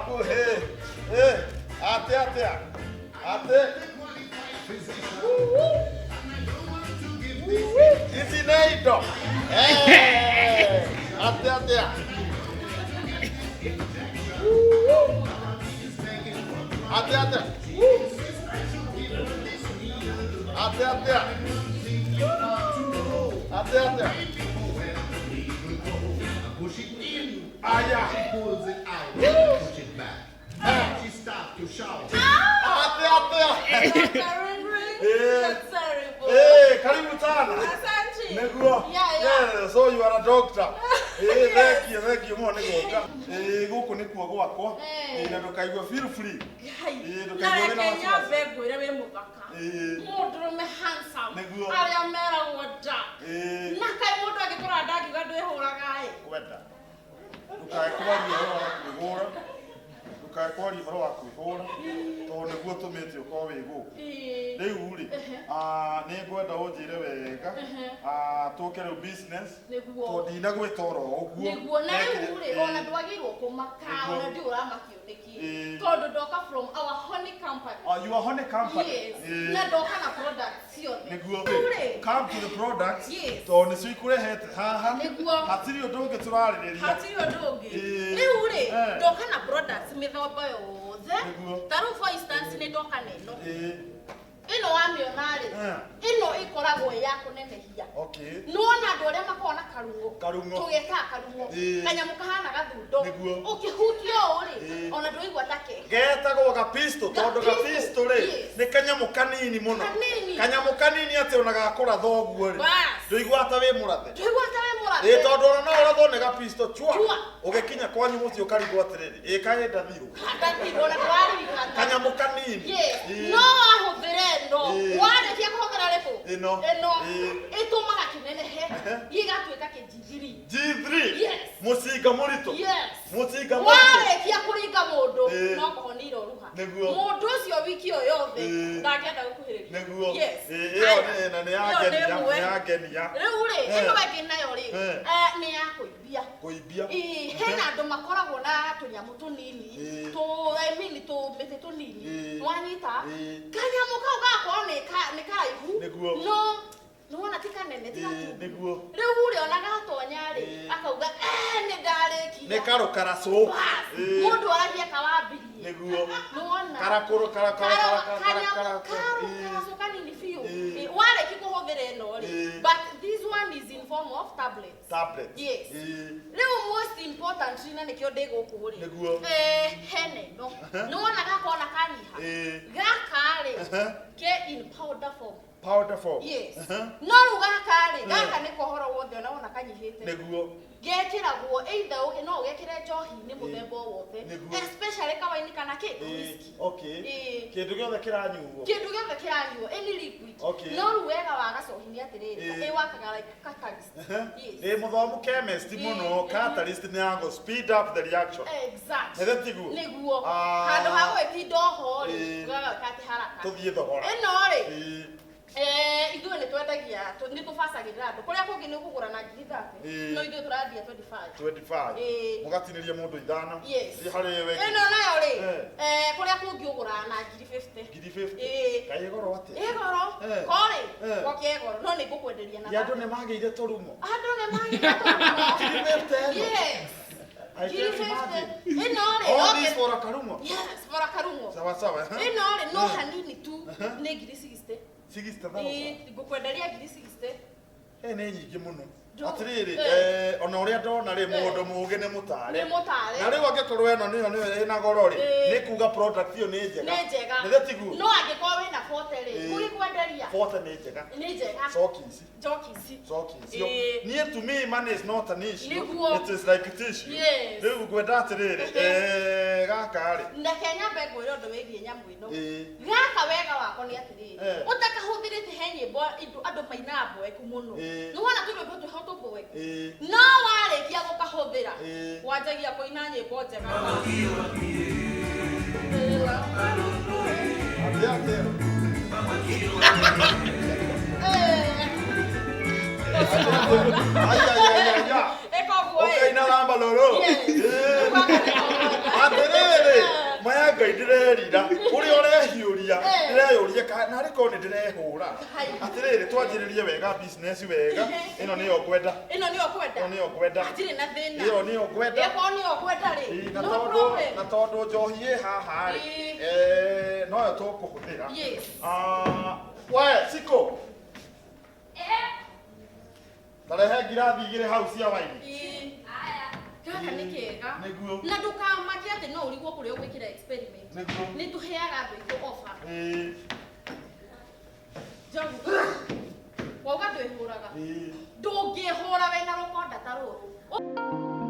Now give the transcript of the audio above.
Hakuhĩ. Eh, atĩ atĩa? Atĩ. Ici nĩ indo. Eh, atĩ atĩa? Atĩ atĩa? Atĩ atĩa? Atĩ atĩa? Aya. Atĩ atĩa? Eh. Eh, karibu sana. Asante. Nĩguo. Yeah. Yeah, so you are a doctor. Eh, thank you, thank you mũno nĩ gũka. Eh, gũkũ nĩkuo gwakwa. Eh. Eh, na ndũkaigua feel free. Ngai. Eh, Na ndũkaigue wĩna reke wasiwasi. nyambe ngwĩre wĩ mũthaka. Eh. Mũndũrũme handsome. Nĩguo. Arĩa meragwo nda. Eh, Na kaĩ mũndũ angĩkũra nda angiuga ndwĩhũraga ĩ. kwenda. Ndũkae kwaria ũhoro wa kwĩhũra. Ndũkae kwaria ũhoro wa kwĩhũra. Tondũ nĩguo tũmĩte ũkorwo wĩ gũkũ. Ĩĩ. Rĩu rĩ, ah, nĩ ngwenda ũnjĩre wega. Ah, tũke rĩu business. Nĩguo. Tondũ ndinagwĩta oro ũguo. Nĩguo na rĩu rĩ Eh, ona ndwagĩrĩirwo kũmaka Nĩguo. ona ndiũ ũramakio nĩkĩ Ĩĩ. tondũ ndoka from our honey company. Ah, you are honey company. Yes. Eh. Na ndoka na products ciothe. Nĩguo. Rĩu rĩ Come to the products. Yes. Tondũ nĩcio ikũrehete haha. Nĩguo. Hatirĩ ũndũ ũngĩ tũrarĩrĩria. Hatirĩ ũndũ ũngĩ. Ĩĩ. Rĩu rĩ Eh. ndoka na products mĩthemba yothe. Nĩguo. Ta rĩu for instance nĩ ndoka na ĩno. Ĩĩ. Ĩno wamĩona rĩ Eh. ĩno ĩkoragwo ĩ ya kũnenehia. Okay. Nĩwona andũ arĩa makoragwo na karung'o. Karung'o. Tũgetaga karung'o. Ĩĩ. Kanyamũ kahana gathundo. Nĩguo. Ũkĩhutia ũũ rĩ Ĩĩ. ona ndũigua ta ke. Getagwo gapisto tondũ Gapisto, gapisto rĩ yes. nĩ kanyamũ kanini mũno. Kanini. Kanyamũ kanini atĩ ona gakũratha ũguo rĩ. Bas. Ndũigua ta wĩ mũrathe. Ndũigua ta wĩ mũrathe. Ĩĩ tondũ ona no ũrathwo nĩ gapisto chua. Chua. Ũgĩkinya kwanyu mũciĩ ũkarigwo atĩrĩrĩ, ĩ kaĩ ndathirwo. Ndathirwo na ndũraririkana. Kanyamũ kanini. Yes. Ĩĩ. No wahũthĩra ĩno, Ĩĩ. warĩkia kũhũthĩra rĩkũ? Ĩno. Ĩno. Ĩĩ. Ĩtũmaga kĩnenehe, gĩgatuĩka kĩ G3. G3. Yes. Mũcinga mũritũ. Yes. Mũcinga mũritũ. Warĩkia kũringa mũndũ, Ĩĩ. no kũhonia iroruha. Nĩguo. Mũndũ ũcio wiki ĩyo yothe Ĩĩ. ndangĩenda gũkuhĩrĩria. Nĩguo. Yes. Ĩĩ, ĩyo Haya. nĩ na nĩ Ĩyo nĩ yangenia, ĩmwe. nĩ yangenia. Rĩu rĩ, Eh. ĩno ĩngĩ nayo rĩ, Eh. eh, nĩ ya kũimbia. Kũimbia. Ĩĩ, hena andũ makoragwo na tũnyamũ tũnini Ĩĩ. tũ I mean tũ mĩtĩ tũnini Ĩĩ. wanyita Ĩĩ. kanyamũ kau gagakorwo nĩ nĩ karaihu Nĩguo. no nĩwona ti kanene ti Ĩĩ, gatungu nĩguo. rĩu rĩ ona gatonya rĩ Ĩĩ. akauga "Eh, nĩ ndarĩkia." Nĩ karũkaracũ. Bas, Ĩĩ. mũndũ aragia kawambirie Nĩguo. nĩwona Karakũrũ kara kara kara kara kara. Ĩĩ. karacũ kanini biũ Ĩĩ. Ĩĩ, warĩki kũhũthĩra ĩno rĩ Ĩĩ. but this one is in form of tablets. Tablets. Yes. Ĩĩ. Rĩu most important na nĩkĩo ndĩ gũkũ rĩ. Nĩguo. Eh, hena ĩno. Nĩwona gaka ona kanyiha. Ĩĩ. Gaka rĩ Aha. ke in powder form. Powder form. Yes. Aha. No rĩu gaka rĩ, gaka nĩko ũhoro wothe ona wona kanyihĩte. Nĩguo. Gekĩragwo either no ũgekĩre njohi-inĩ mũthemba o wothe. Nĩguo. Especially kawaini kana kĩ? Ĩĩ. Whisky. Okay. Ĩĩ. Kĩndũ gĩothe kĩranyuo. Kĩndũ gĩothe kĩranyuo any liquid. Okay. No rĩu wega wa gacohi nĩ atĩrĩrĩ, Ĩĩ. ĩwakaga like catalyst. Yes. Ndĩ mũthomu chemist mũno, Ĩĩ. catalyst nĩ ya gũ speed up the reaction. Exactly. Nĩ tiguo? Nĩguo. Ah. Handũ ha gũgĩtinda oho rĩ, Ĩĩ. gagaka atĩ haraka. Tũthiĩ thogora. Ĩno rĩ, Ĩĩ. eh, ithuĩ nĩ twendagia, nĩ tũbacagĩrĩra andũ. Kũrĩa kũngĩ nĩ ũkũgũra na ngiri 30, Ĩĩ. no ithuĩ tũrendia 25. 25. Ĩĩ. Mũgatinĩria mũndũ ithano. Yes. Ĩ harĩ we. Ĩno nayo rĩ, Eh. eh, kũrĩa kũngĩ ũgũraga na ngiri 50. Ngiri 50. Ĩĩ. Kaĩ goro atĩa? Ĩ goro, Eh. korĩ, Eh. goke goro, no nĩ ngũkwenderia na Ya andũ nĩ magĩire tũrumo. Andũ nĩ magĩire tũrumo. Ngiri 50 ĩno. Yes. I Ngiri can't 50. imagine. Ĩno rĩ, All okay. this for a karumo. Yes, for a karung'o. Sawa sawa. eh? Ĩno rĩ, no hanini tu nĩ ngiri 60. 60,000. Ĩĩ, ngũkwenderia ngiri 60. Ĩ nĩ nyingĩ mũno. Ndũ- Atĩrĩrĩ, Eh. eh, ona ũrĩa ndona rĩ mũndũ mũũgĩ nĩ mũtare. Nĩ mũtare. Na rĩu angĩkorwo ĩno nĩyo nĩyo ĩna goro rĩ, Ĩĩ. nĩ kuga product ĩyo nĩ njega. Nĩ njega. Nĩ tiguo? No angĩkorwo wĩna 40 rĩ, Ĩĩ. ngũgĩkwenderia. 40 nĩ njega. Nĩ njega. Coki ici. Njoki ici. Coki icio. Ĩĩ. Niĩ to me money is not an issue. Nĩguo. It is like tissue. Yes. Rĩu ngwenda atĩrĩrĩ, eh, gaka rĩ. Reke nyambe ngwĩre ũndũ wĩgiĩ nyamũ ĩno. Ĩĩ. Gaka wega wako nĩ atĩrĩrĩ, Eh. ũtakahũthĩrĩte he nyĩmbo andũ mainaga mboeku mũno. Ĩĩ. Nĩwona tũrwĩmbo twĩho tũmboeku. Ĩĩ. No warĩkia gũkahũthĩra, Ĩĩ. wanjagia kũina nyĩmbo njega. Atĩa atĩa? Eh. Ai ai ai ai ai. Ĩka ũguo ĩ. Ũkaina ramba loro. Yes. Ĩĩ. Atĩrĩrĩ. Ngai ndĩrerira ũrĩa ũrehiũria. Eh. Ndĩreyũria kana narĩ korwo nĩ ndĩrehũra. Hai. Atĩrĩrĩ, twanjĩrĩrie wega business wega. Ehe. Ĩno nĩyo ngwenda. Ĩno nĩyo kwenda. Ĩno nĩyo ngwenda. Hatirĩ na thĩna. Ĩyo nĩyo ngwenda. Ĩkorwo nĩyo kwenda rĩ, Ĩĩ, na no tondũ problem. na tondũ njohi ĩ haha rĩ, Ĩĩ. noyo tũkũhũthĩra. Yes. Ah, we Siko, tarehe ngirathi igĩrĩ hau cia waini. Ĩĩ. Gaka nĩ kega. Nĩguo. Na ndũkamake atĩ no ũrigwo kũrĩa ũgwĩkĩra experiment. Nĩguo. Nĩ tũheaga andũ aitũ offer. Ĩĩ, Njogu. Wauga ndwĩhũraga. ĩĩ. Ndũngĩhũra wĩna rũkonda ta rũrũ.